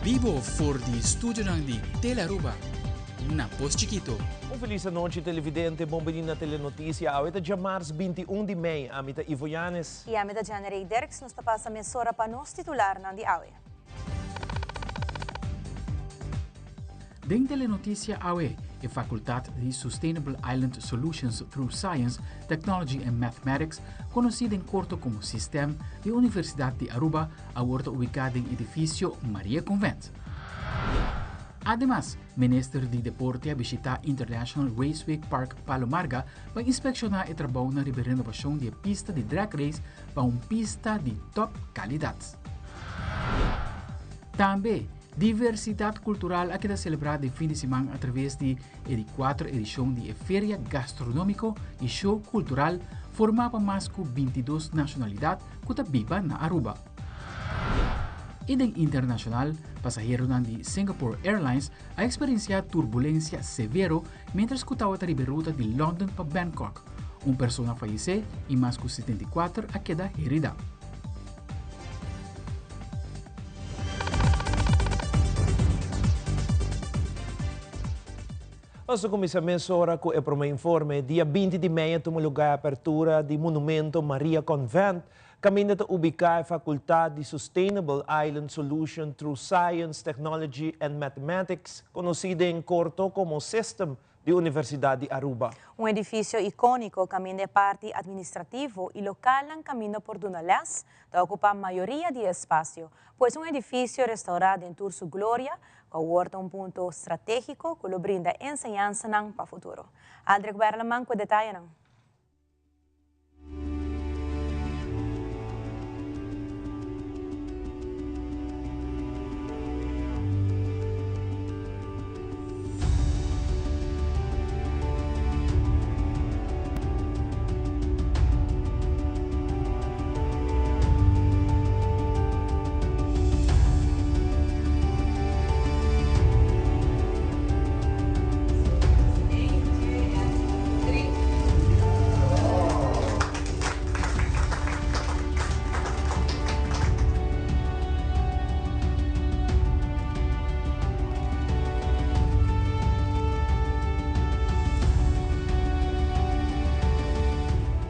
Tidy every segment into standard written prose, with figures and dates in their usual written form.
Bibo for di studionan di Telearuba na Pos Chikito. Un felis anochi televidente, bon bini na Telenoticia. Awe ta djamars 21 di mei. Ami ta Ivo Yanes. I ami ta Jannerey Dirks. Nos ta pasa mesora pa nos titularnan di awe. Den Telenoticia awe, e facultad di Sustainable Island Solutions Through Science, Technology and Mathematics, conoci den corto como SISTEM, di Universidad di Aruba, awor ta ubica den edificio Maria Convent. Ademas, Minister di Deporte a bishita International Raceway Park Palo Marga pa inspecciona e trabounan riba e renovacion di e pista di drag race pa un pista di top calidad. Tambe, Diversidat kultural a keda selebrá den fin di siman atraves di e di kuater edishon di e Feria Gastronómiko i Show Kultural formá pa mas ku bintidos nashonalidat ku ta biba na Aruba. I den internashonal, pasaheronan di Singapore Airlines a eksperensiá turbulensia severo miéntras ku tabata riba e ruta di London pa Bangkok. Un persona a fayesé i mas ku 74 a keda heridá. Nos ta kuminsá mesora ku e promé informe. Dia 20 di mei a tuma lugá e apertura di Monumento Maria Convent, kaminda ta ubiká e Fakultat di Sustainable Island Solution Through Science, Technology and Mathematics, konosí den korto komo SYSTEM, di Universidad di Aruba. Un edifisio ikóniko kaminda e parti administrativo i lokalnan kaminda por duna lès ta okupá mayoria di e espasio, pues un edifisio restaurá den tur su gloria ku awor ta un punto stratégiko ku lo brinda enseñansanan pa futuro. Aldrich Werleman ku e detayenan.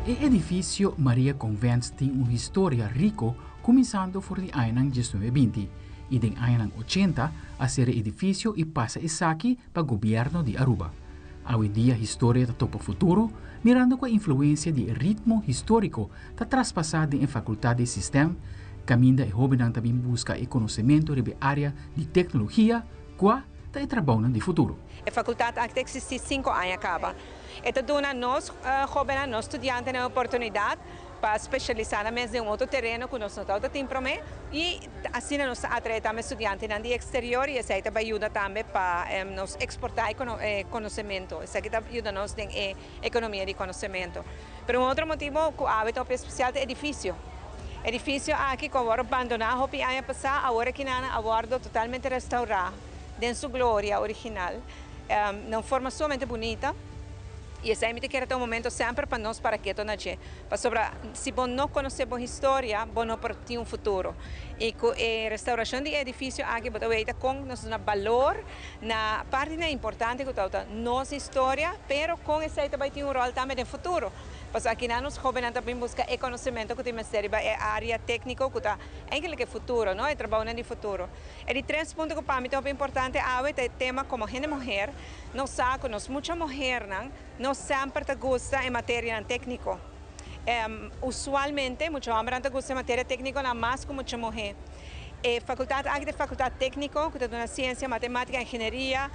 E edifisio Maria Convent tin un historia rico cuminsando for di añanan diesnuebe binti y den añanan ochenta a cera e edifisio y pasa esaki pa gobierno di Aruba. Awendia historia ta topa futuro, mirando ku e influensia di e ritmo históriko ta traspasá den e fakultat di Sistem, kaminda e hóbennan ta bin buska e konosementu riba e área di teknologia, kua ta e trabounan di futuro. E fakultat aki ta eksistí sinku aña kaba. E ta duna nos hóbennan, nos studiantenan e oportunidat pa spesialisá nan mes den un otro tereno ku nos no tabata tin promé i asina nos ta atraé tambe studiantenan di eksterior i esei ta bai yuda tambe pa nos eksportá e konosementu. Esaki ta yuda nos den e ekonomia di konosementu. Pero un otro motibu ku awe ta hopi espesial ta edifisio. Edifisio aki ku a wòrdu bandoná hopi aña pasá awor akinan a wòrdu totalmente restourá den su gloria original na un forma sumamente bunita. I esei mi ta kere ta un momento semper pa nos para keto na dje. Pasobra si bo no konosé bo historia, bo no por tin un futuro. I ku e restaurashon di e edifisio aki bo ta weita kon nos duna balor na partinan importante ku tabata nos historia, pero kon esei ta bai tin un ròl tambe den futuro. Pasobra akinan nos hóbennan ta bin buska e konosementu ku tin mester riba e área tékniko ku ta eigenlik e futuro, no? E trabounan di futuro. E di tres punto ku pa mi ta hopi importante awe ta e tema komo hende muher. Nos sa ku nos mucha muhernan no semper ta gusta e materianan tékniko. Usualmente mucha hòmbernan ta gusta e materia téknikonan mas ku mucha muhé. E fakultat aki ta e fakultat tékniko ku ta duna siensia, matemátika, ingenieria,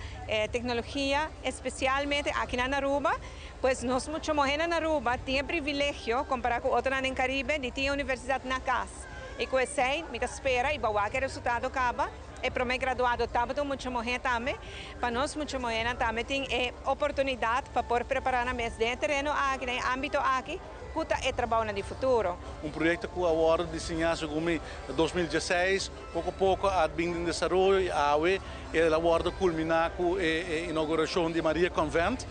teknologia, espesialmente akinan na Aruba. Pues nos mucha muhénan na Aruba tin e privilegio kompará ku otronan den Karibe di tin e universidat na kas. I ku esei mi ta spera i bo a wak e resultado kaba. E promé graduado tabata un mucha muhé tambe. Pa nos mucha muhénan tambe tin e oportunidat pa por prepará nan mes den e tereno aki, den e ámbito aki, ku ta e trabounan di futuro. Un proyekto ku a wòrdu diseñá segun mi na 2016, poko poko a bin den desaroyo i awe el a wòrdu kulminá ku e inougurashon di Maria Convent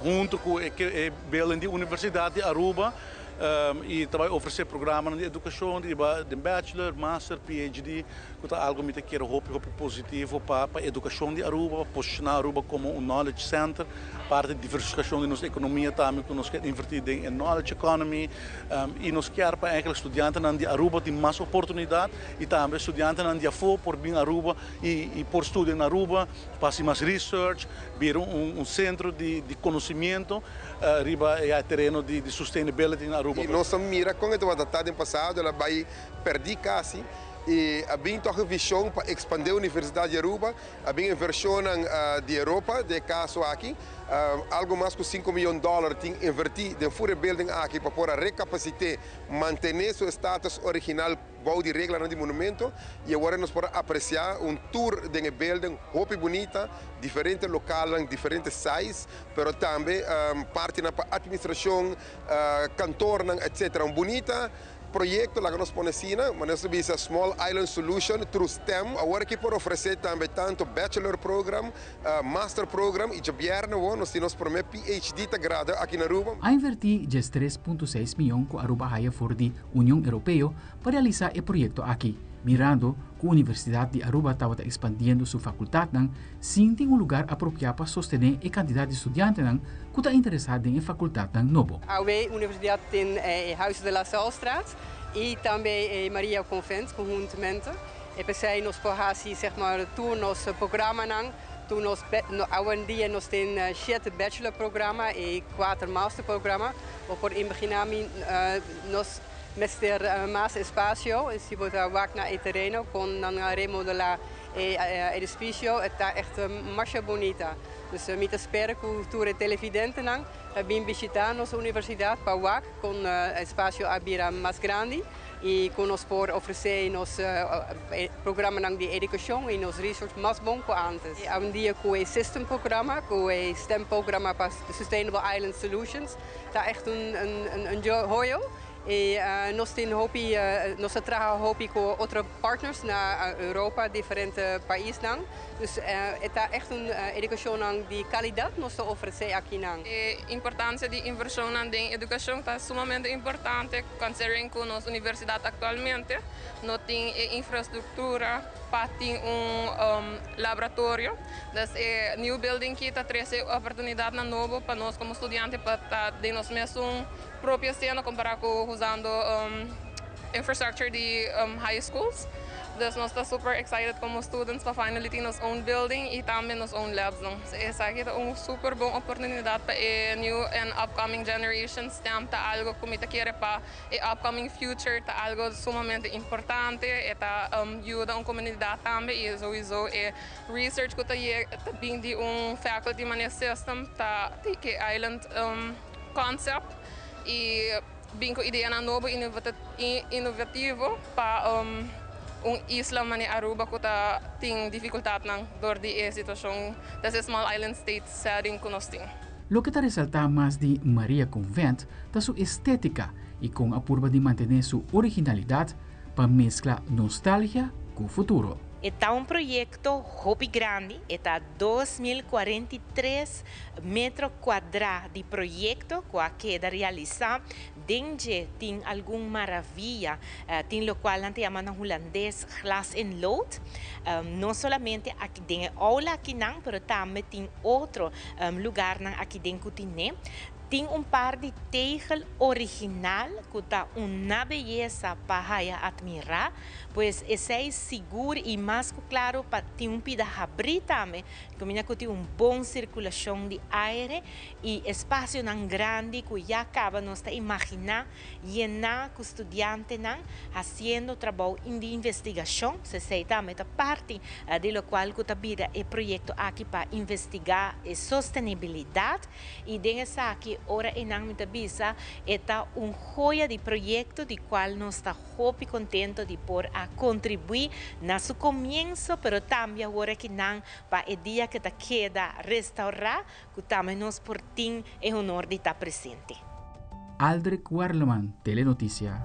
huntu ku e building di Universidat di Aruba. Y ta bay ofrece programanan di educacion di den bachelor, master, PhD, cu ta algo mi ta kere hopi hopi positivo pa pa educacion di Aruba, pa posiciona Aruba como un knowledge center, parti di diversificacion di nos economia tambe cu nos kier inverti den e knowledge economy y nos kier pa eigenlijk studiantenan di Aruba tin mas oportunidad y tambe studiantenan di afo por bin Aruba y por studia na Aruba, pa haci mas research, bira un centro di conocimiento riba e tereno di sustainability na Aruba. Y nos a mira con e tabata ta den pasado, el a bay perdi casi y a bin toch e vision pa expande Universidad di Aruba, a bin inversionnan di Europa, den e caso aki algo mas cu cinco miyon dollar tin inverti den fur e building aki pa por a recapacite, mantene su status original bou di reglanan di monumento y awor nos por a aprecia un tour den e building hopi bunita, diferente localnan, diferente size, pero tambe partinan pa administracion, kantornan etc. Un bunita proyecto laga nos pone asina, manera nos ta bisa Small Island Solution through STEM. Awor aki por ofrece tambe tanto bachelor program, master program y djabièrnè awor nos tin nos prome PhD ta grada aki na Aruba. A invertí 13.6 mion ku Aruba haya for di Union Europeo pa realisá e proyekto aki, mirando ku Universidat di Aruba tabata ekspandiendo su fakultatnan sin tin un lugar apropiá pa sostené e kantidat di studiantenan ku ta interesá den e fakultatnan nobo. Awe Universidat tin e Huis de la Salstraat i tambe e Maria Convent konhuntamente. E p'esei nos por hasi zeg maar tur nos programanan, tur nos awendia nos tin shete bachelor programa i kuater master programa. Bo por imaginá mi nos mester mas espasio si bo ta wak na e tereno kon nan a remodelá e edifisio e ta echt masha bunita. Dus mi ta spera ku tur e televidentenan ta bin bishitá nos universidat pa wak kon e espasio a bira mas grandi i ku nos por ofresé nos programanan di edukashon i nos research mas bon ku ántes. Awendia ku e SYSTEM programa, ku e STEM programa pa Sustainable Island Solutions ta echt un hoyo. I nos tin hopi, nos ta traha hopi ku otro partners na Europa, diferente paisnan. Dus e ta echt un edukashonnan di kalidat nos ta ofresé akinan. E importansia di invershonnan den edukashon ta sumamente importante considering ku nos universidat aktualmente no tin e infrastruktura pa tin un laboratorio. Dus e new building ki ta trese oportunidatnan nobo pa nos komo studiante pa ta den nos mesun propio seno kompará ku usando infrastructure di high schools. Dus nos ta super excited komo students pa finally tin nos own building i tambe nos own labs nan. Esaki ta un super bon oportunidat pa e new and upcoming generation. STEM ta algo ku mi ta kere pa e upcoming future ta algo sumamente importante. E ta yuda un komunidat tambe i sowieso e research ku ta ta bin di un faculty manera system ta take e island concept i bin ku ideanan nobo inovativo pa un isla manera Aruba ku ta tin difikultatnan dor di e situashon des small island state setting ku nos tin. Loke ta resaltá mas di Maria Convent ta su estétika i kon a purba di mantené su originalidat pa meskla nostalgia ku futuro. E ta un proyekto hopi grandi, e ta 2043 metro kuadrá di proyekto ku a keda realisá. Den dje tin algun maravia, tin lokual nan ta yama na hulandes glas in lood. No solamente aki den e oula akinan, pero tambe tin otro lugarnan aki den ku tine. Tin un par di tegel original ku ta una beyesa pa haya atmirá. Pues esei sigur i mas ku klaro pa tin un pida habrí tambe, kaminda ku tin un bon sirkulashon di aire i espasionan grandi ku ya kaba nos ta imaginá yená ku studiantenan hasiendo trabou di investigashon. Esei tambe ta parti di lokual ku ta bira e proyekto aki pa investigá e sostenibilidat. I den esaki ora einan mi ta bisa e ta un joya di proyekto di kual nos ta hopi kontento di por a kontribuí na su komienso, pero tambe awor akinan pa e dia ku ta keda restourá ku tambe nos por tin e honor di ta presente. Aldrich Werleman, Telenoticia.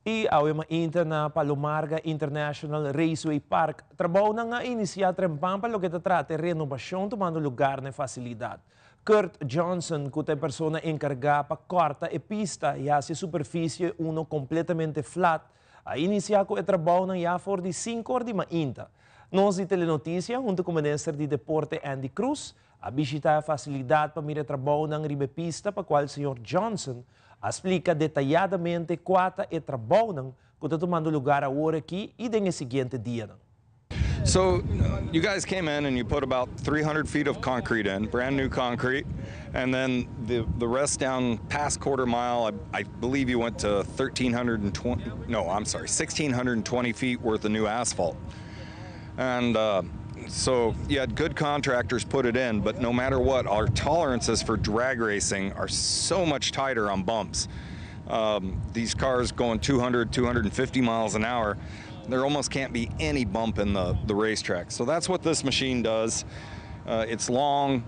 I awe mainta na Palomarga International Raceway Park, trabounan a inisiá trempan pa loke ta trata e renobashon tumando lugar na e fasilidat. Kurt Johnson, cu ta e persona encarga pa corta e pista y haci e superficie uno completamente flat, a inicia cu e trabounan ya for di cinco or di mainta. Nos di Telenoticia, hunto cu Minister di Deporte Endy Croes, a bishita e facilidad pa mira e trabounan riba e pista pa cual señor Johnson a splica detayadamente cua ta e trabounan cu ta tumando lugar awor aki y den e siguiente dianan. So you guys came in and you put about 300 feet of concrete in, brand new concrete, and then the, the rest down past quarter mile, I, I believe you went to 1,320, no, I'm sorry, 1,620 feet worth of new asphalt. And so you had good contractors put it in, but no matter what, our tolerances for drag racing are so much tighter on bumps. These cars going 200, 250 miles an hour, there almost can't be any bump in the, the racetrack. So that's what this machine does. It's long,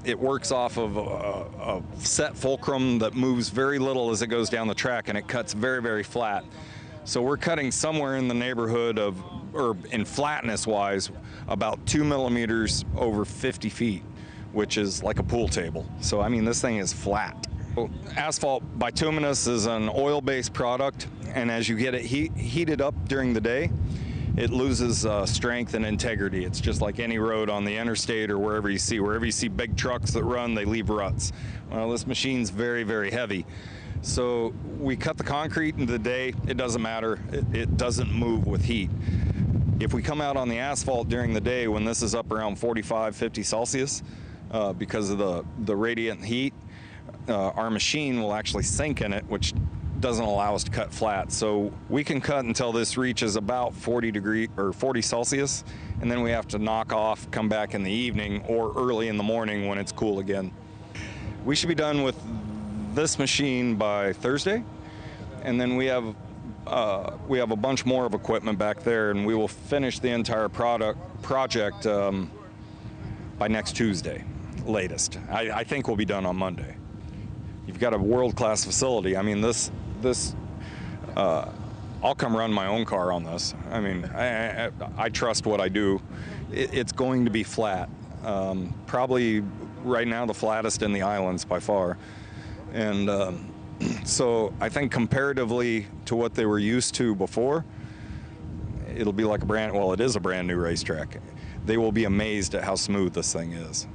it works off of a, a set fulcrum that moves very little as it goes down the track and it cuts very, very flat. So we're cutting somewhere in the neighborhood of, or in flatness wise, about 2 millimeters over 50 feet, which is like a pool table. So, I mean, this thing is flat. Asphalt bituminous is an oil-based product, and as you get it heated up during the day, it loses strength and integrity. It's just like any road on the interstate or wherever you see. Wherever you see big trucks that run, they leave ruts. Well, this machine's very, very heavy. So we cut the concrete in the day, it doesn't matter. It doesn't move with heat. If we come out on the asphalt during the day when this is up around 45, 50 Celsius, because of the radiant heat, our machine will actually sink in it, which doesn't allow us to cut flat. So we can cut until this reaches about 40 degree or 40 Celsius, and then we have to knock off, come back in the evening or early in the morning when it's cool again. We should be done with this machine by Thursday, and then we have a bunch more of equipment back there, and we will finish the entire product project by next Tuesday, latest. I think we'll be done on Monday. You've got a world-class facility. I mean, this, I'll come run my own car on this. I mean, I trust what I do. It's going to be flat. Probably right now the flattest in the islands by far. And so I think comparatively to what they were used to before, it'll be like a brand, well, it is a brand new racetrack. They will be amazed at how smooth this thing is.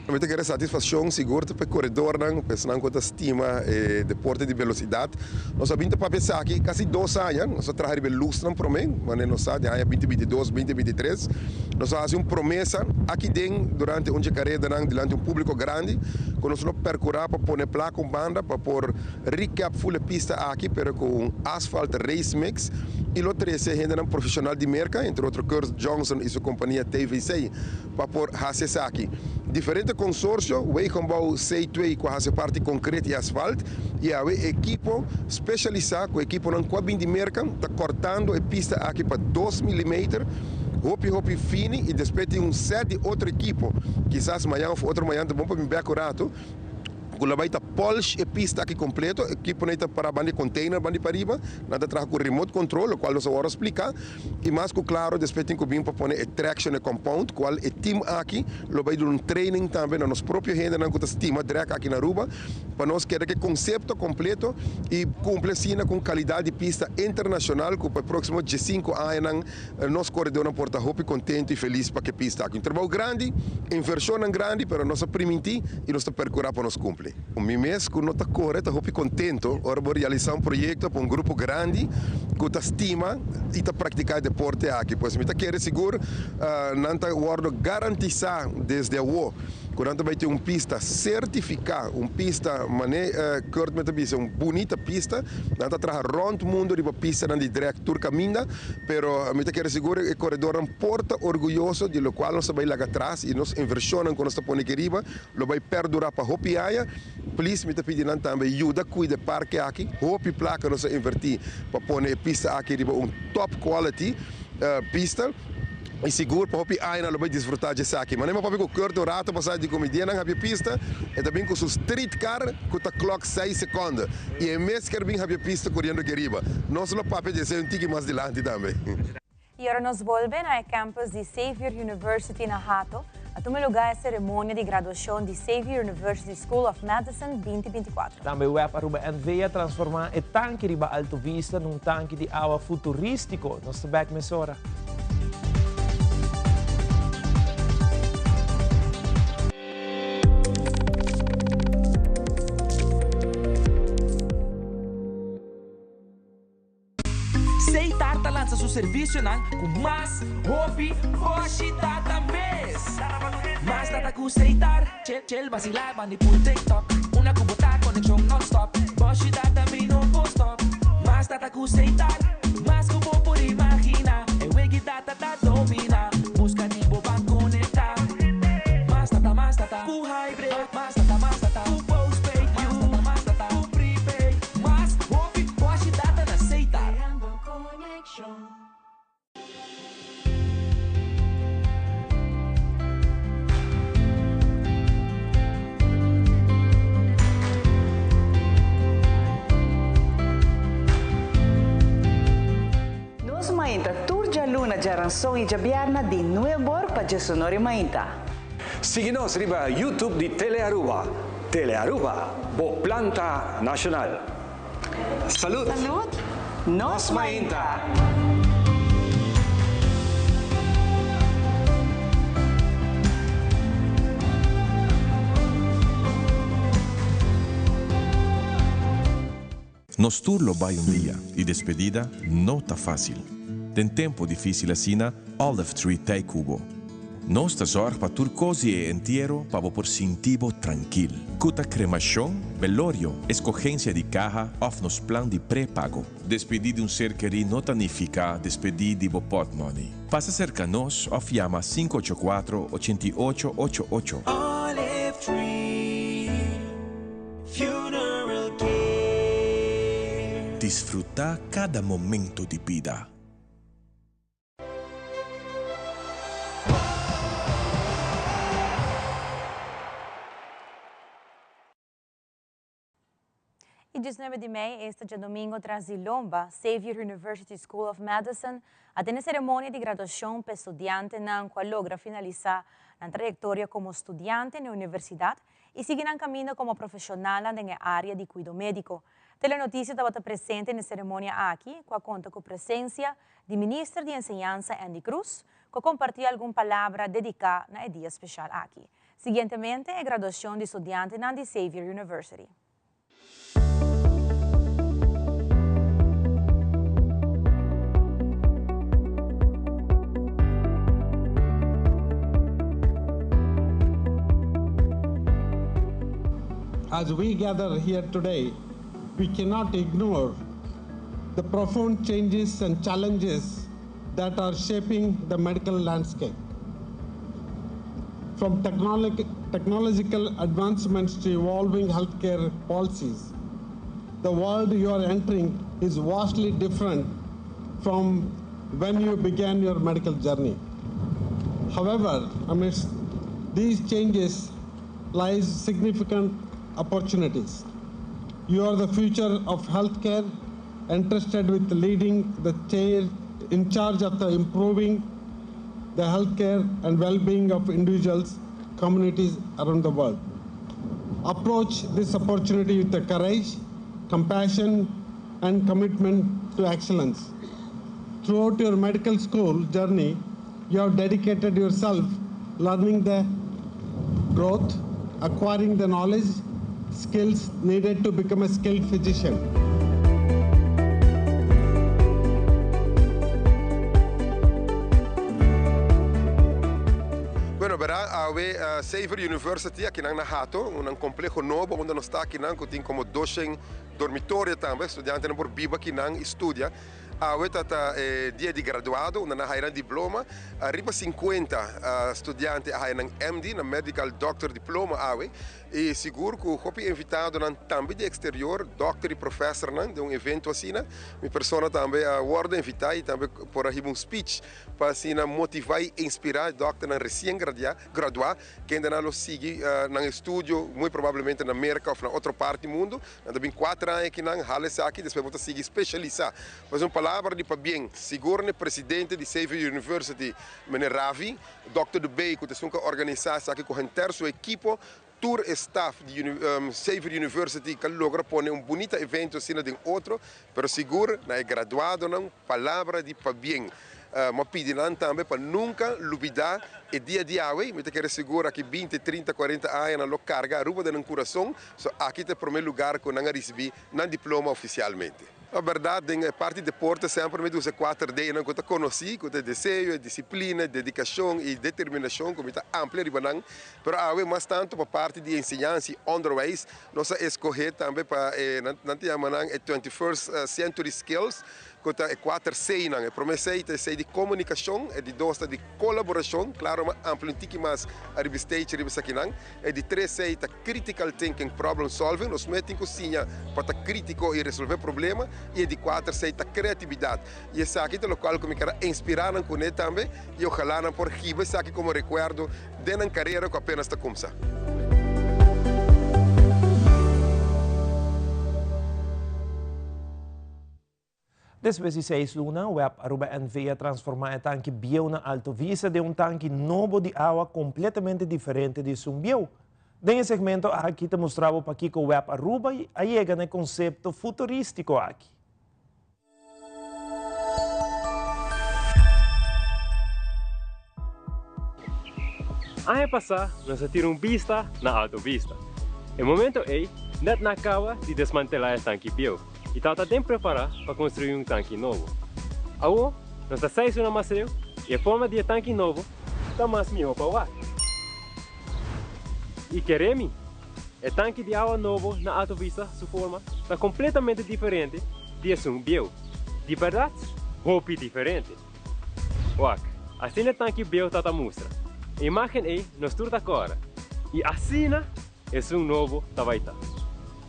Mi ta kere satisfaccion sigur pa coredornan, personanan cu ta stima deporte di velocidad. Nos a bin ta papia esaki casi 2 aña, nos a traha luz nan prome, mas nos sa di aña 2022, 2023. Nos a haci un promesa aki den durante un caredanan dilanti un publico grandi, cu nos lo percura pa pone placa un banda pa por recap full pista aki, pero cu un asphalt race mix y lo trece hende profesional di Merca, entre otro Kurt Johnson y su compania TVC, pa por haci esaki. Diferente consorcio, Wegenbouw C2, cu ta haci parti concreto y asfalt, y e ekipo specialisa, cu ekiponan cu a bin di Merca, ta cortando e pista aki pa 2 mm, hopi hopi fini y despues tin un set di otro ekipo, kisas mañan of otro mañan, bon pa mi rato, cu lo bay ta polish e pista aki completo, ekipo nan ta para banda di container, banda di pariba, nan ta traha cu remote control, cual nos awor a splica, y mas cu claro, despues tin cu bin pa pone e traction e compound, cual e team aki lo bay un training tambe na nos propio hendenan cu ta stima drag aki na Aruba, pa nos keda cu e concepto completo y cumpli asina cu calidad di pista internacional, cu pa e proximo 5 aña nos coredornan por ta hopi contento y feliz pa cu e pista aki. Un trabou grandi, inversion grandi, pero nos a priminti y nos ta percura pa nos cumpli. Mi mes cu no ta core, ta hopi contento, ora bo realisa un proyecto pa un grupo grandi cu ta stima y ta practica deporte aki. Pues mi ta kere sigur, nan ta wordo garantisa desde awo cu nan bay tin un pista certifica, un pista, mane Kurt mi ta bisa, un bunita pista, nan ta traha rond mundo riba pistanan di drag tur caminda, pero mi ta kere sigur e coredornan por ta orguyoso di locual nos bay laga atras y nos inversion cu nos ta pone aki riba, lo bay perdura pa hopi aña. Please, mi ta pidi nan tambe yuda cuida e parke aki, hopi placa nos a inverti pa pone e pista aki riba un top quality pista. Y sigur pa hopi aña lo bay disfruta di esaki. Mas papi cu Kurt un rato pasa di comedia nan habia pista, e tambe cu su street car cu ta clock 6 seconde. Y e mes kier bin habia pista coriendo aki riba. Nos lo papia di esey un tiki mas dilanti tambe. Y awor nos bolbe na campus di Xavier University na Hato. tuma lugá e seremonia di graduashon di Xavier University School of Medicine 2024. Tambe web Aruba NV a transformá e tanki riba Alto Vista na un tanki di awa futurístiko. Nos ta bèk mesora. Seitar ta lansa su servisionan ku mas hopi boshi data mes. Mas data ku Seitar, chel chel basilá bandi pul TikTok. Una ku bo ta konekshon nònstòp, boshi data mi no por stòp. Mas data ku Seitar, mas ku bo por imaginá. E wegi data ta dominá, buska di bo ban konektá. Mas data, mas data ku hybrid, mas data, mas data ku postpaid, mas data, mas data ku prepaid. Mas hopi boshi data na Setar. Nos mainta tur djaluna, djaranson i djabièrnè di nuebor pa djesonor i mainta. Sigui nos riba YouTube di Telearuba. Telearuba, bo planta nacional. Salud! Salud! Nos mainta! Nos tur lo bai un dia y despedida no ta facil. Den tempo dificil asina, Olive Tree t'ey cu bo. Nos ta zorg pa tur cos di e entiero pa bo por sinti bo trankil. Cu ta cremacion, velorio, escogencia di caha of nos plan di prepago. Despedi di un ser keri no ta nifica despedi di bo portmoney. Pasa cerca nos of yama 584 88 88. Olive Tree Funeral Care. Disfruta cada momento di bida. E 19 di mei, esta djadomingo tras di lomba, Xavier University School of Medicine a tene ceremonia di graduacion pa e studiantenan cu a logra finalisa nan trayectoria como studiante na e universidad y sigui nan camino como profesionalnan den e area di cuido medico. Telenoticia tabata presente na e ceremonia aki cu a conta cu presencia di Minister di Enseñansa Endy Croes cu a comparti algun palabra dedica na e dia special aki. Siguientemente e graduacion di studiantenan di Xavier University. As we gather here today, we cannot ignore the profound changes and challenges that are shaping the medical landscape. From technological advancements to evolving healthcare policies, the world you are entering is vastly different from when you began your medical journey. However, amidst these changes lies significant opportunities. You are the future of healthcare, entrusted with leading the chair in charge of the improving the healthcare and well-being of individuals, communities around the world. Approach this opportunity with the courage, compassion, and commitment to excellence. Throughout your medical school journey, you have dedicated yourself learning the growth, acquiring the knowledge, skills needed to become a skilled physician. Bueno, bera awe Xavier University akinan na Hato, un compleho nobo unda nos ta akinan cu tin como 200 dormitorio tambe, studiantenan por biba akinan y studia. Awe ta ta e dia di graduado unda nan haya nan diploma. Riba 50 studiante a haya nan MD, nan Medical Doctor Diploma awe. I sigur ku hopi invitadonan tambe di eksterior, dòkter i profèsernan den un evento asina. Mi persona tambe a wòrdu invitá i tambe por a hiba un speech pa asina motivá i inspirá e dòkternan resien graduá kendenan lo sigui nan estudio muy probablemente na Merka òf na otro parti mundu. Nan ta bin kuater aña akinan, hala esaki, despues bo ta sigui spesialisá. Pues un palabra di pabien sigur na e presidente di Xavier University, meneer Ravi. Dòkter De Bey ku ta esun ku a organisá esaki ku henter su ekipo, tur e staf di Xavier University ka logra pone un bunita evento asina den otro, pero sigur na e graduadonan palabra di pabien. Mi a pidi nan tambe pa nunka lubidá e dia di awe. Mi ta kere sigur aki binti, trinta, kuarenta aña nan lo karga Aruba den nan kurason, so aki ta e promé lugar ku nan a risibí nan diploma ofisialmente. A berdad den e parti deporte semper mi ta usa e kuater D'nan ku ta konosí, ku ta e deseo, e disiplina, e dedikashon i determinashon ku mi ta amplia riba nan. Pero awe mas tantu pa parti di enseñansa i onderwijs nos a eskohé tambe pa e nan ta yama nan e 21st century skills ku ta e kuater C'nan. E promé C ta e C di komunikashon, e di dos ta di kolaborashon, klaro mi a amplia un tiki mas ariba e stage riba esakinan. E di tres ei ta critical thinking, problem solving, nos mes tin ku siña pa ta krítiko i resolvé problema. I e di kuater sei ta kreatividat. I esaki ta lokual ku mi ker a inspirá nan kuné tambe i ojalá nan por hiba esaki komo rekuerdo den nan karera ku apenas ta kumsa. Despues di seis luna, web Aruba NV a transformá e tanki bieu na Alto Vista den un tanki nobo di awa kompletamente diferente di esun bieu. Den e segmento aki ta mustra bo pakiko web Aruba a yega na e konsepto futurístiko aki. Aña pasá nos a tira un bista na Alto Vista. E momento ei nèt nan a kaba di desmantelá e tanki bieu i tabata den prepará pa konstruí un tanki nobo. Awor nos ta seis luna mas leu i e forma di e tanki nobo ta mas mihó pa wak. I kere mi, e tanki di awa nobo na Alto Vista su forma ta kompletamente diferente di esun bieu. Di bèrdat, hopi diferente. Wak, asina e tanki bieu ta ta mustra. E imágen ei nos tur ta kòrda. I asina esun nobo ta bai ta.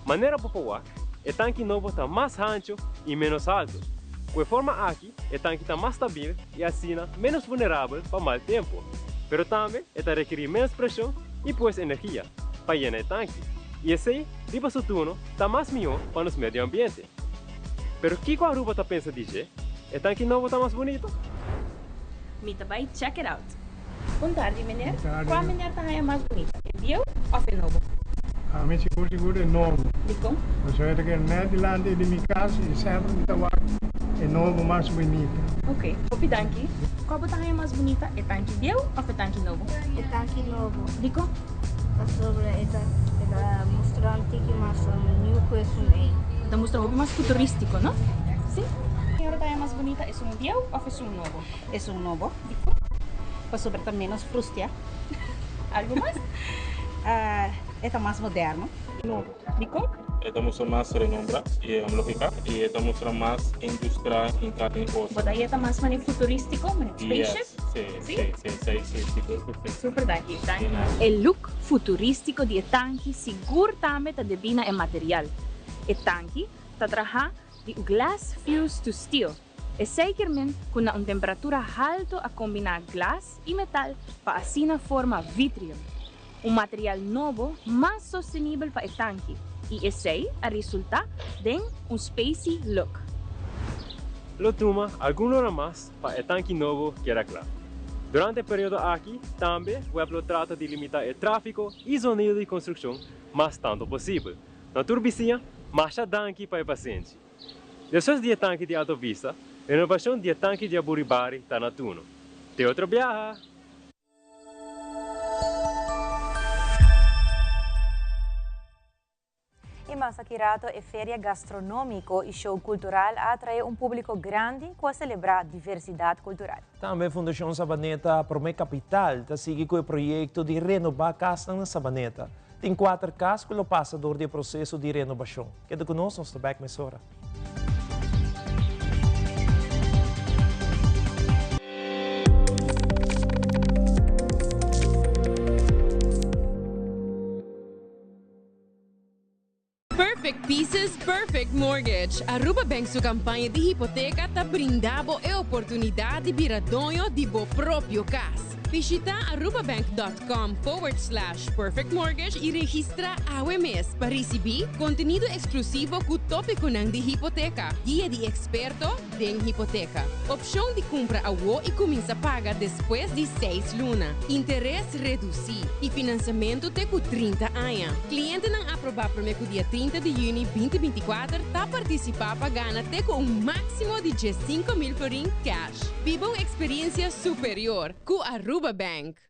Manera bo por wak, e tanki nobo ta mas hancho i ménos haltu. Ku e forma aki e tanki ta mas stabil i asina ménos vulnerabel pa mal tempu. Pero tambe e ta rekerí ménos preshon i pues energia pa yena e tanki. I esei, riba su turno, ta mas mihó pa nos medio ambiente. Pero kiko Aruba ta pensa di dje? E tanki nobo ta mas bunito? Mi ta bai check it out. Bon tardi meneer, kua meneer ta haña mas bunita, e bieu of e nobo? Ami sigur sigur e nobo. Dikon? Pasobra ta keda net dilanti di mi kas i semper mi ta wak e nobo mas bunita. Ok, hopi danki. Kua bo ta haña mas bunita, e tanki bieu of e tanki nobo? E tanki nobo. Dikon? Pasobra e ta e ta mustra un tiki mas new ku esun ei. E ta mustra hopi mas futurístiko, no? Sí. Señora ta haña mas bunita esun bieu òf esun nobo? Esun nobo. Dikon? Pasobra e ta ménos frustia. Algu mas? E ta mas moderno. Nobo. Dikon? E ta mustra mas renombra i lógika i e ta mustra mas industria hinká den otro. Bo ta haña ta mas manera futurístiko, manera spaceship? Yes, sí, sí, sí, sí, sí, sí, sí. Super danki, danki. E look futuristico di e tanki sigur tambe ta debí na e material. E tanki ta trahá di glass fused to steel. Esei kier men ku na un temperatura halto a kombiná glas i metal pa asina forma vitrium, un material nobo mas sostenibel pa e tanki, i esei a resultá den un spacey look. Lo tuma algun luna mas pa e tanki nobo keda kla. Durante e periodo aki tambe web lo trata di limitá e tráfiko i zonido di konstrukshon mas tantu posibel. Na tur bisiña, masha danki pa e pasenshi. Despues di e tanki di Alto Vista, renovashon di e tanki di Aburibari ta na turno. Te otro biaha! I mas aki rato e feria gastronómiko i show kultural a atraé un públiko grandi ku a selebrá diversidat kultural. Tambe Fundashon Sabaneta Promé Kapital ta sigui ku e proyekto di renobá kasnan na Sabaneta. Tin kuater kas ku lo pasa dor di e proseso di renobashon. Keda ku nos, nos ta bèk mesora. Perfect Pieces, Perfect Mortgage. Aruba Bank su campaña di hipoteca ta brinda bo e oportunidad di bira doño di bo propio cas. Bishita arubabank.com forward slash perfectmortgage y registra awe mes pa ricibi contenido exclusivo cu topiconan di hipoteca, guia di experto den hipoteca, opcion di cumpra awo y cuminsa paga despues di seis luna, interes reduci y financiamento te cu 30 aña. Clientenan aproba prome cu dia 30 di juni 2024 ta participa pa gana te cu un maximo di 15.000 florin cash. Biba un experiencia superior cu Aruba Bank.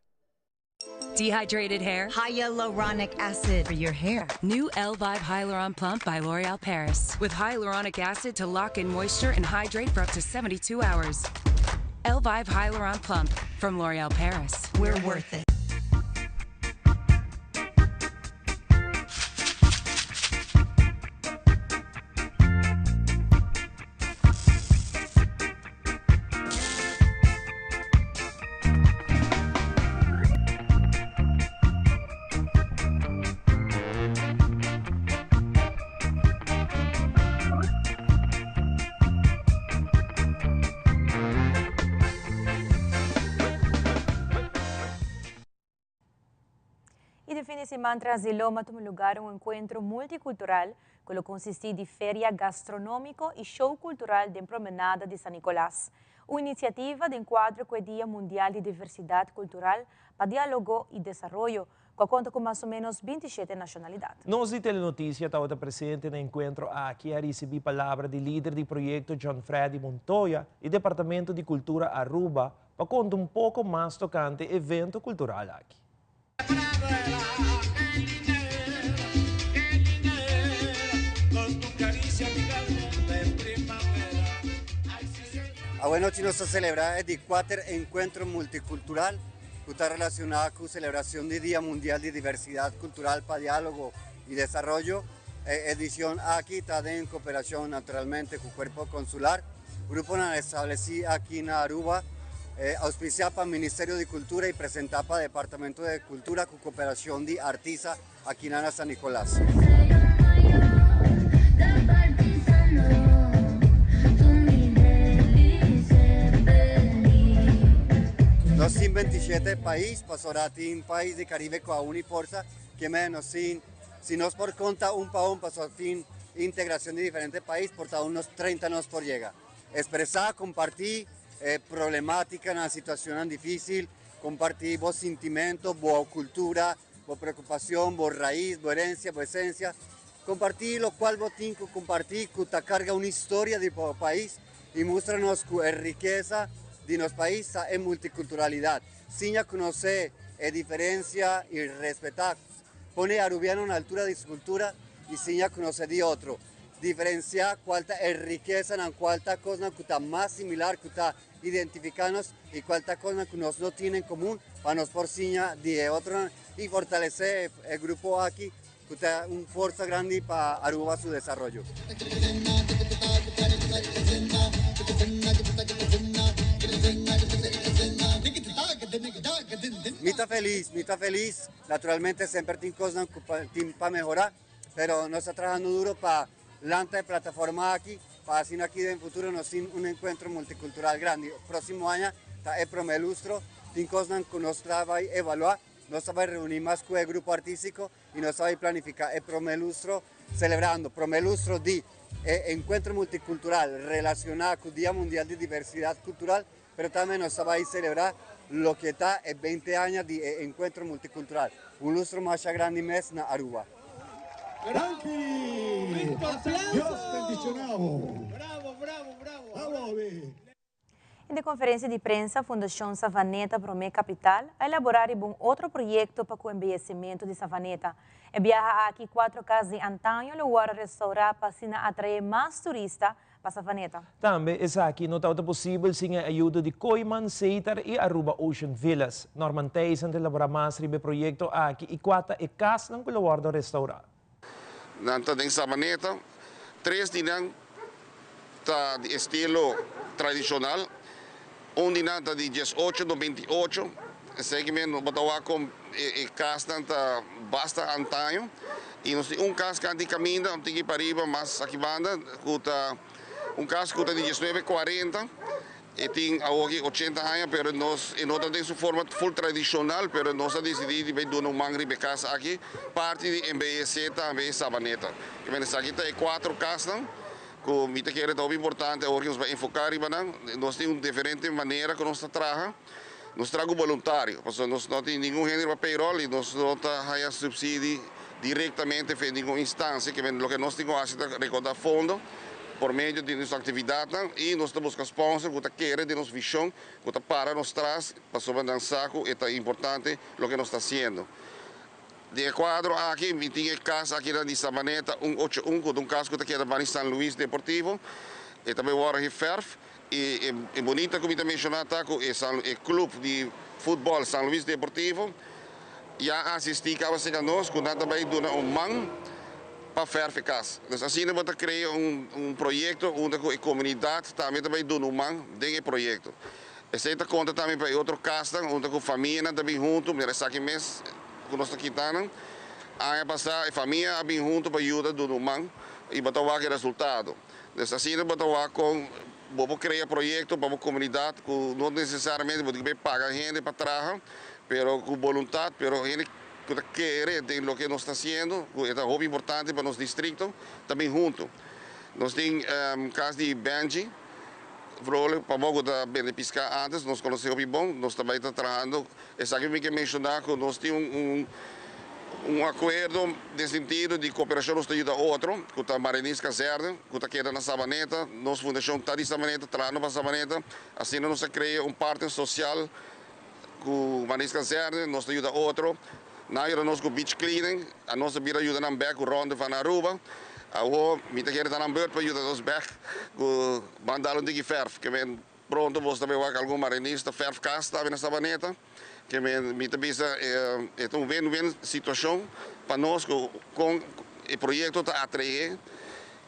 Dehydrated hair? Hyaluronic acid for your hair. New Elvive Hyaluron Plump by L'Oreal Paris. With hyaluronic acid to lock in moisture and hydrate for up to 72 hours. Elvive Hyaluron Plump from L'Oreal Paris. We're worth it. Y den fin di siman tras di lomba a tuma lugar un encuentro multicultural cu lo consisti di feria gastronomico y show cultural den promenada di San Nicolas. Un iniciativa den cuadro cu e Dia Mundial di Diversidad Cultural pa Dialogo y Desaroyo, cu a conta cu mas o menos 27 nacionalidad. Nos di Telenoticia tabata presente na encuentro aki a ricibi palabra di lider di proyecto John Freddy Montoya y Departamento di Cultura Aruba pa conta un poco mas tocante evento cultural aki. Awe nochi nos ta celebra e di cuater encuentro multicultural cu ta relaciona cu celebracion di Dia Mundial di Diversidad Cultural pa Dialogo y Desaroyo. E edicion aki ta den cooperacion naturalmente cu Cuerpo Consular, gruponan estableci aki na Aruba, auspicia pa Ministerio di Cultura y presenta pa Departamento di Cultura cu cooperacion di Artisa aki na San Nicolas. Nos tin 27 pais, pasobra tin pais di Caribe cu a uni forsa, ke men nos tin, si nos por conta un pa un, pasobra tin integracion di diferente pais, por ta unos 30 nos por yega. Expresa, comparti problematicanan, situacionnan dificil, comparti bo sintimento, bo cultura, bo preocupacion, bo raiz, bo herencia, bo esencia. Comparti locual bo tin cu comparti cu ta carga un historia di bo pais y mustra nos cu e rikesa di nos pais ta e multiculturalidad. Siña conoce e diferencia y respeta. Pone Arubiano na altura di su cultura y siña conoce di otro. Diferencia cual ta e rikesanan, cual ta cosnan cu ta mas similar, cu ta identifica nos y cual ta cosnan cu nos no tin en comun pa nos por siña di e otronan y fortalece e grupo aki cu ta un forsa grandi pa Aruba su desaroyo. Mi ta feliz, mi ta feliz. Naturalmente semper tin cosnan cu tin pa mehora, pero nos ta trahando duro pa lanta e plataforma aki, pa asina aki den futuro nos tin un encuentro multicultural grandi. Proximo aña ta e prome lustro, tin cosnan cu nos ta bay evalua, nos ta bay reuni mas cu e grupo artistico y nos ta bay planifica e prome lustro, celebrando prome lustro di e encuentro multicultural relaciona cu Dia Mundial di Diversidad Cultural, pero tambe nos ta bay celebra loke ta e 20 aña di e encuentro multicultural, un lustro masha grandi mes na Aruba. Danki! Dios bendiciona bo! Bravo, Den conferencia di prensa, Fundacion Savaneta Prome Capital a elabora riba un otro proyecto pa cu embeyecimento di Savaneta. E biaha aki cuatro cas di antaño lo wordo restaura pa asina atrae mas turista pa Savaneta. Tambe esaki no tabata posibel sin e ayudo di Kooyman, Setar y Aruba Ocean Villas. Norman Thijssen ta elabora mas riba e proyecto aki y cua ta e casnan cu lo wordo restaura. Nan ta den Sabaneta. Tres di nan ta di estilo tradishonal. Un di nan ta di 1898. Esei men bo ta wak kon e kasnan ta basta antaño. I nos tin un kas kanti kaminda, un tiki pariba mas aki banda, ku ta un kas ku ta di diesnuebe kuarenta. E tin awoki ochenta aña, pero nos e no ta den su forma full tradishonal, pero nos a disidí di bai duna un man riba e kas aki, parti di embeyesé tambe e Sabaneta. Ke men esaki ta e kuatro kasnan ku mi ta kere ta hopi importante awor ku nos bai enfoká riba nan. Nos tin un diferente manera ku nos ta traha. Nos traha ku boluntario, pasobra nos no tin ningun hende riba payroll i nos no ta haña supsidi direktamente fe ningun instansia. Ke men loke nos tin ku hasi ta rekoudá fondo por medio di nos aktividatnan i nos ta buska sponsor ku ta kere den nos vishon, ku ta para nos tras pasobra nan sa ku e ta importante loke nos ta hasiendo. Den e kuadro aki mi tin e kas akinan di Sabaneta un ocho un ku ta un kas ku ta keda bani San Luis Deportivo. E ta bai wòrdu geferf i e bunita ku mi ta menshoná ta ku e San e klup di futbòl San Luis Deportivo ya a asistí kaba serka nos ku nan ta bai duna un man pa fèrf e kas. Dus asina bo ta krea un un proyekto unda ku e komunidat tambe ta bai duna un man den e proyekto. Esei ta konta tambe pa e otro kasnan unda ku famianan ta bin huntu, mira esaki mes ku nos ta kita nan. Aña pasá e famia a bin huntu pa yuda duna un man i bo ta wak e resultado. Dus asina bo ta wak kon bo por krea proyekto pa bo komunidat ku no nesesariamente bo tin ku bai paga hende pa traha, pero ku boluntat, pero hende ku ta kere den loke nos ta hasiendo, ku e ta hopi importante pa nos distrikto, ta bin huntu. Nos tin kas di Benji. Vrolijk, pa bo ku ta bende piská antes, nos konosé hopi bon, nos ta bai ta trahando. Esaki mi ke menshoná ku nos tin un un akuerdo den sentido di koperashon, nos ta yuda otro, ku ta Mariners Kazerne, ku ta keda na Sabaneta, nos fundashon ta di Sabaneta, trahando pa Sabaneta, asina nos a krea un partner sosial ku Mariners Kazerne, nos ta yuda otro. Nan a yuda nos ku beach cleaning, anos a bira yuda nan bek ku Ronde van Aruba. Awor mi ta kere ta nan beurt pa yuda nos bek ku ban dal un tiki verf. Ke men pronto bos ta bay wak algun marinista verf kas tambe na Sabaneta. Ke men mi ta bisa e ta un win win situacion pa nos ku kon e proyecto ta atrae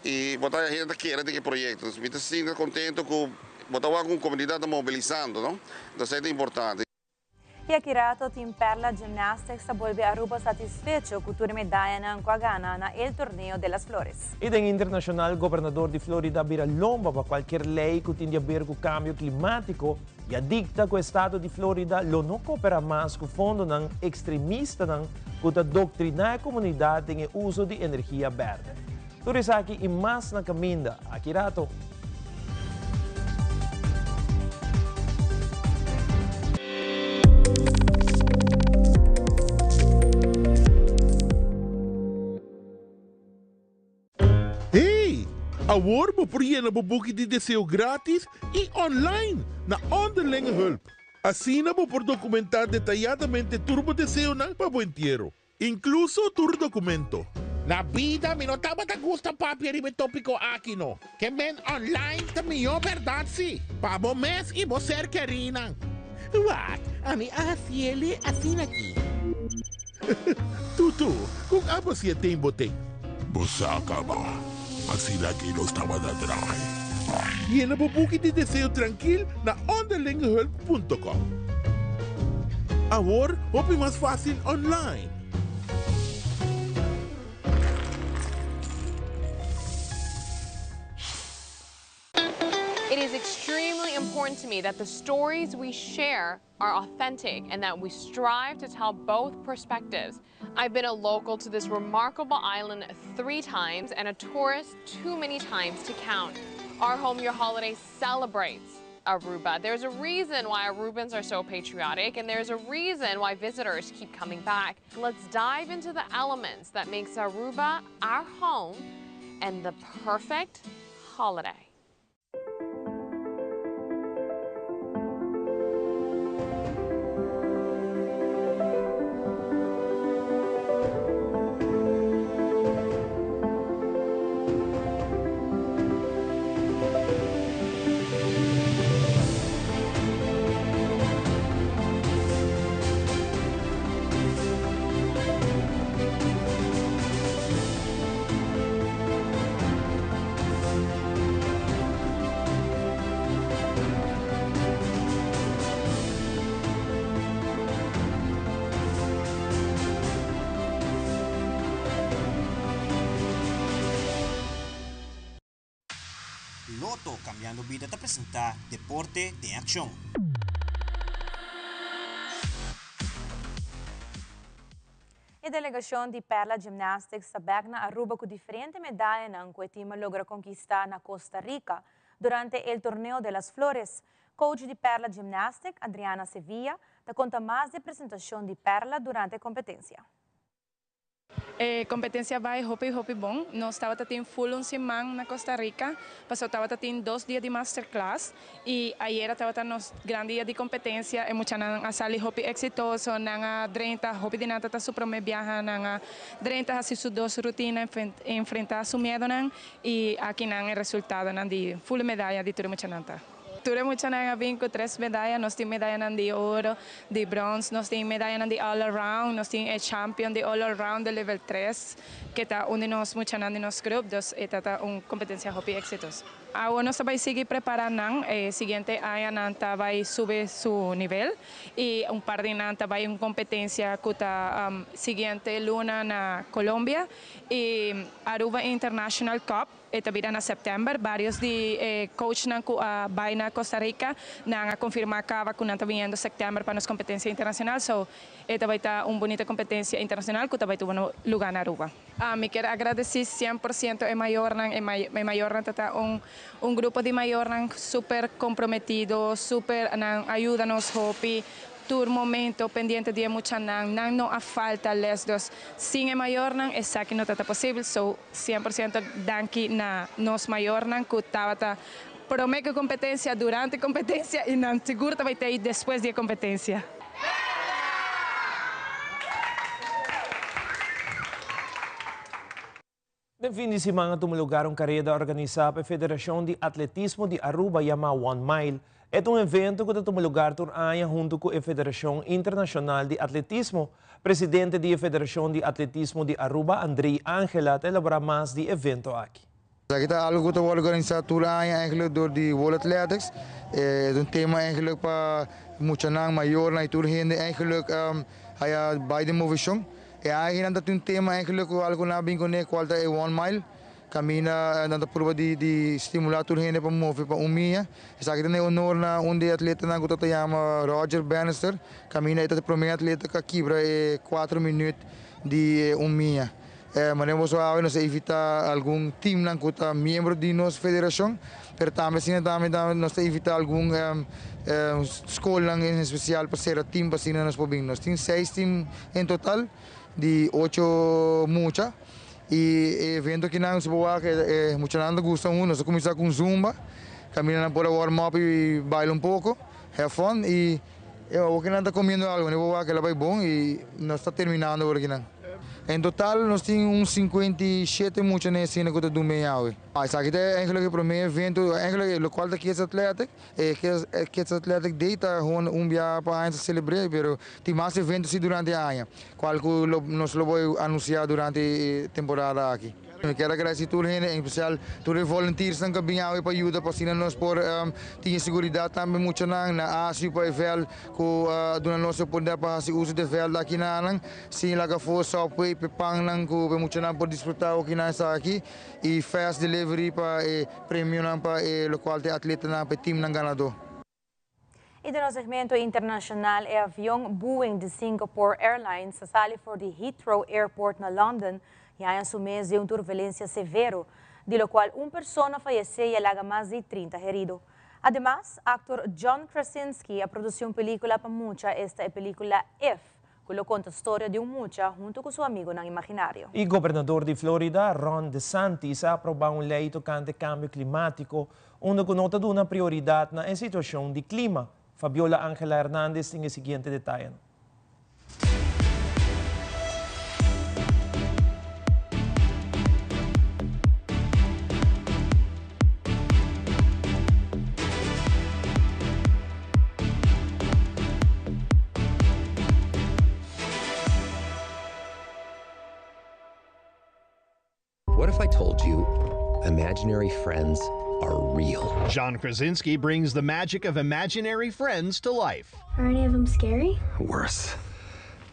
y bo ta hende ta kere den e proyecto. Mi ta sinti contento ku bo ta wak un comunidad ta mobilisando no, entonces esey ta importante. Y aki rato Team Perla Gymnastics ta bolbe Aruba satisfecho cu tur e medayanan cu a gana na El Torneo de las Flores. Y den internacional, gobernador di Florida a bira lomba pa cualkier ley cu tin di haber cu cambio climatico y a dicta cu estado di Florida lo no coopera mas cu fondonan extremistanan cu ta doctrina e comunidad den e uso di energia berde. Tur esaki y mas na caminda aki rato. Hey! Awor bo por yena bo buki di deseo gratis y online na Onderlinge Hulp. Asina bo por documenta detayadamente tur bo deseonan pa bo entiero. Inkluso tur dokumento. Na bida mi no tabata gusta papia riba e topiko aki no. Ke men online ta mihó bèrdat si, pa bo mes i bo ser kerínan. Wak, ami a hasiele asina aki. Tutu, kon abo si e ten bo ten? Bo sa kaba, asina aki nos tabata draai. Yena bo buki di deseo trankil na onderlingehulp punto com. Awor hopi mas fácil online. It is extremely important to me that the stories we share are authentic and that we strive to tell both perspectives. I've been a local to this remarkable island three times and a tourist too many times to count. Our Home Your Holiday celebrates Aruba. There's a reason why Arubans are so patriotic and there's a reason why visitors keep coming back. Let's dive into the elements that makes Aruba our home and the perfect holiday. Lotto Cambiando Bida ta presenta Deporte den Accion. E delegacion di Perla Gymnastics ta bek na Aruba cu diferente medayanan cu e team a logra conquista na Costa Rica durante el Torneo de las Flores. Coach di Perla Gymnastic, Adriana Sevilla, ta conta mas di e presentacion di Perla durante e competencia. E competencia bay hopi hopi bon. Nos tabata tin full un siman na Costa Rica, pasobra tabata tin dos dia di masterclass y ayera tabata nos gran dia di competencia. E muchanan a sali hopi exitoso, nan a drenta, hopi di nan ta ta su prome biaha, nan a drenta haci su dos rutina, enfrenta su miedonan y aki nan e resultadonan di full medaya di tur e muchanan ta. Tur e muchanan a bin ku tres medaya. Nos tin medayanan di oro, di brons, nos tin medayanan di all around, nos tin e champion di all around di level tres, ke ta un di nos muchanan di nos grup, dus e ta ta un kompetensia hopi eksitoso. Awor nos ta bai sigui prepara nan, e siguiente aña nan ta bai subi su nivel i un par di nan ta bai un kompetensia ku ta siguiente luna na Colombia i Aruba International Cup. E ta bira na sèptèmber. Bários di e coachnan ku a bai na Costa Rica, nan a konfirmá kaba ku nan ta biniendo sèptèmber pa nos kompetensia internashonal. So, e ta bai ta un bunita kompetensia internashonal ku ta bai tuma lugá na Aruba. Mi kier agradesí sien por siento e mayornan. E mayornan ta ta un un grupo di mayornan super komprometido, super nan a yuda nos hopi. Tur momento pendiente di e muchanan, nan no a falta les dus sin e mayornan esaki no ta ta posibel, so 100% danki na nos mayornan cu tabata prome cu e competencia, durante e competencia y nan sigur ta bay tey despues di e competencia. Den fin di siman a tuma lugar un kareda organisá pa e Federashon di Atletismo di Aruba yamá One Mile. E ta un evento ku ta tuma lugar tur aña huntu ku e Federashon Internashonal di Atletismo. Presidente di e Federashon di Atletismo di Aruba, Andrei Angela, ta elaborá mas di e evento aki. Esaki ta algo ku ta wòrdu organisá tur aña eigenlijk dor di World Athletics. E ta un tema eigenlijk pa muchanan, mayornan i tur hende eigenlijk haya bai den moveshon. E aña ta tin un tema eigenlijk ku algu nan a bin kuné kual ta e one mile. Kaminda nan ta purba di di stimulá tur hende pa move pa un mia. Esaki ta na e honor na un di e atletanan ku ta ta yama Roger Bannister. Kaminda e ta e promé atleta ku a kibra e kuater minüt di e un mia. Manera boso awe nos a invitá algun teamnan ku ta miembro di nos federashon, pero tambe asina tambe nos ta invitá algun skolnan en espesial pa sera team pa asina nos por bin. Nos tin seis team en total di ocho mucha y e evento akinan si bo wak e muchanan ta gusta un, nos a kuminsá ku un zumba kaminda nan por a warm up y baila un poko, have fun y awor ku nan ta komiendo algu bo wak el a bai bon y nos ta terminando awor akinan. En total nos tin un 57 mucha na escena ku ta dun ben awe. Esaki ta eigenlijk e prome evento, eigenlijk lokual ta Kids Athletic, e Kids Athletic Day ta gewoon un bia pa aña ta selebr'é, pero tin mas evento si durante e aña, kual ku nos lo por anunsiá durante e temporada aki. Mi kier agradesí tur hende, en espesial tur e volunteersnan ku a bin awe pa yuda pa asina nos por tin e seguridat tambe muchanan na ASU pa e vèlt ku a duna nos e oportunidat pa hasi uso di e vèlt aki na nan. Sin laga afó Subway pa e pannan ku e muchanan por disfrutá oki nan esaki i fast delivery pa e premionan pa e lokual ta e atletanan pa e teamnan ganadó. I den nos segmento internashonal e avion Boeing di Singapore Airlines a sali for di Heathrow Airport na London i haña su mes den un turbulensia severo, di lokual un persona fayesé i a laga mas di 30 herido. Ademas, aktor John Krasinski a produsí un pelíkula pa mucha, esta e pelíkula If, ku lo konta storia di un mucha huntu ku su amigonan imaginario. E gobernador di Florida, Ron DeSantis, a aprobá un lei tokante kambio klimátiko, unda ku no ta duna prioridat na e situashon di klima. Fabiola Angela Hernandez tin e siguiente detayenan. What if I told you imaginary friends are real? John Krasinski brings the magic of imaginary friends to life. Are any of them scary? Worse.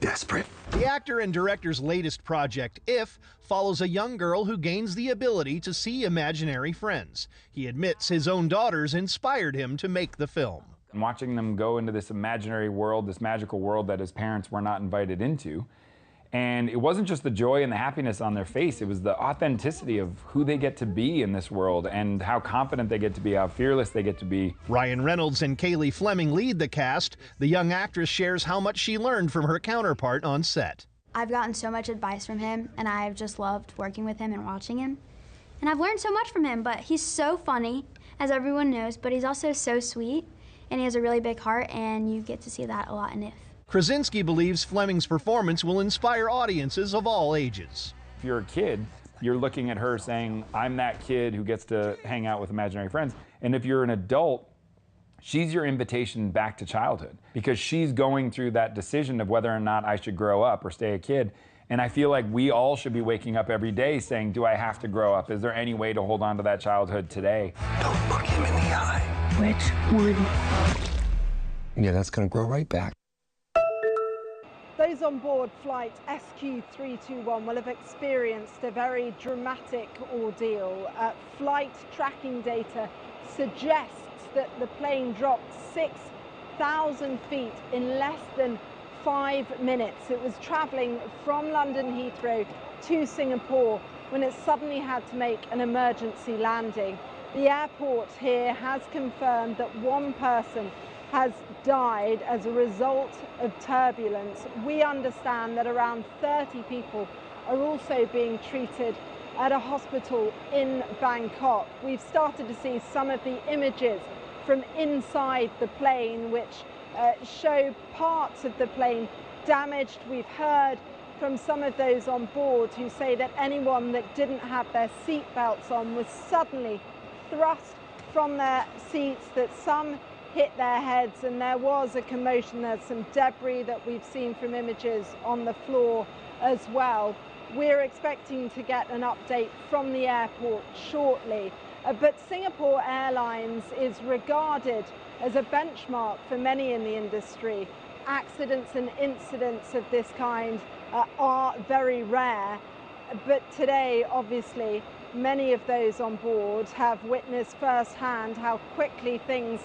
Desperate. The actor and director's latest project, If, follows a young girl who gains the ability to see imaginary friends. He admits his own daughters inspired him to make the film. And watching them go into this imaginary world, this magical world that his parents were not invited into. And it wasn't just the joy and the happiness on their face, it was the authenticity of who they get to be in this world and how confident they get to be, how fearless they get to be. Ryan Reynolds and Cailey Fleming lead the cast. The young actress shares how much she learned from her counterpart on set. I've gotten so much advice from him, and I've just loved working with him and watching him. And I've learned so much from him, but he's so funny, as everyone knows, but he's also so sweet, and he has a really big heart, and you get to see that a lot in If. Krasinski believes Fleming's performance will inspire audiences of all ages. If you're a kid, you're looking at her saying, I'm that kid who gets to hang out with imaginary friends. And if you're an adult, she's your invitation back to childhood because she's going through that decision of whether or not I should grow up or stay a kid. And I feel like we all should be waking up every day saying, Do I have to grow up? Is there any way to hold on to that childhood today? Don't look him in the eye. Which one? Yeah, that's gonna grow right back. Those on board flight SQ321 will have experienced a very dramatic ordeal. Flight tracking data suggests that the plane dropped 6,000 feet in less than five minutes. It was traveling from London Heathrow to Singapore when it suddenly had to make an emergency landing. The airport here has confirmed that one person has died as a result of turbulence. We understand that around 30 people are also being treated at a hospital in Bangkok. We've started to see some of the images from inside the plane, which show parts of the plane damaged. We've heard from some of those on board who say that anyone that didn't have their seatbelts on was suddenly thrust from their seats, that some hit their heads, and there was a commotion. There's some debris that we've seen from images on the floor as well. We're expecting to get an update from the airport shortly. But Singapore Airlines is regarded as a benchmark for many in the industry. Accidents and incidents of this kind are very rare. But today, obviously, many of those on board have witnessed firsthand how quickly things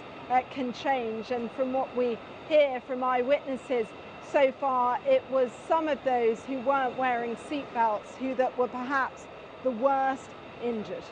can change. And from what we hear from eyewitnesses so far, it was some of those who weren't wearing seatbelts who that were perhaps the worst injured.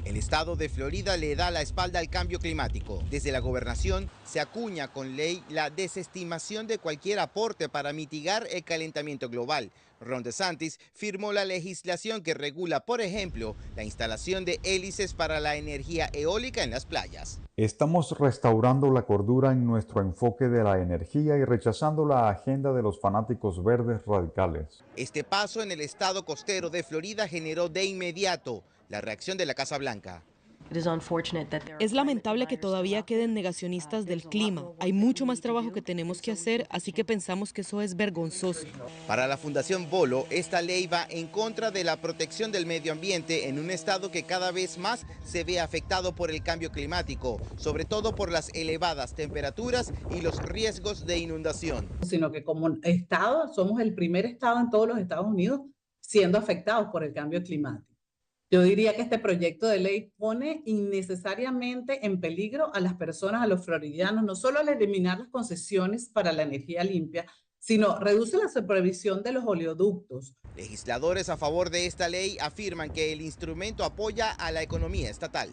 El estado de Florida le da la espalda al cambio climático. Desde la gobernación se acuña con ley la desestimación de cualquier aporte para mitigar el calentamiento global. Ron DeSantis firmó la legislación que regula, por ejemplo, la instalación de hélices para la energía eólica en las playas. Estamos restaurando la cordura en nuestro enfoque de la energía y rechazando la agenda de los fanáticos verdes radicales. Este paso en el estado costero de Florida generó de inmediato la reacción de la Casa Blanca. Es lamentable que todavía queden negacionistas del clima. Hay mucho más trabajo que tenemos que hacer, así que pensamos que eso es vergonzoso. Para la Fundación Bolo, esta ley va en contra de la protección del medio ambiente en un estado que cada vez más se ve afectado por el cambio climático, sobre todo por las elevadas temperaturas y los riesgos de inundación. Sino que como estado, somos el primer estado en todos los Estados Unidos siendo afectados por el cambio climático. Yo diría que este proyecto de ley pone innecesariamente en peligro a las personas, a los floridianos, no solo al eliminar las concesiones para la energía limpia, sino reduce la supervisión de los oleoductos. Legisladores a favor de esta ley afirman que el instrumento apoya a la economía estatal.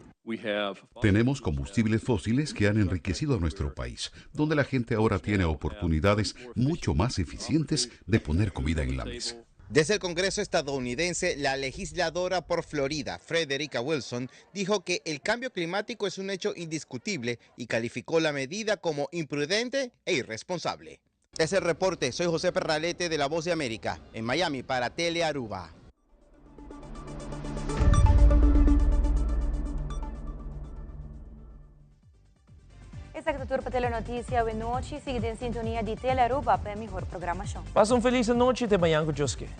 Tenemos combustibles fósiles que han enriquecido a nuestro país, donde la gente ahora tiene oportunidades mucho más eficientes de poner comida en la mesa. Desde el Congreso estadounidense, la legisladora por Florida, Frederica Wilson, dijo que el cambio climático es un hecho indiscutible y calificó la medida como imprudente e irresponsable. Es el reporte. Soy José Perralete de La Voz de América, en Miami para Tele Aruba. Esaki ta tur pa Telenoticia awe nochi. Sigui den sintonia di Tele Aruba pa e mihor programacion. Pasa un feliz anochi te mañan cu Dios kier.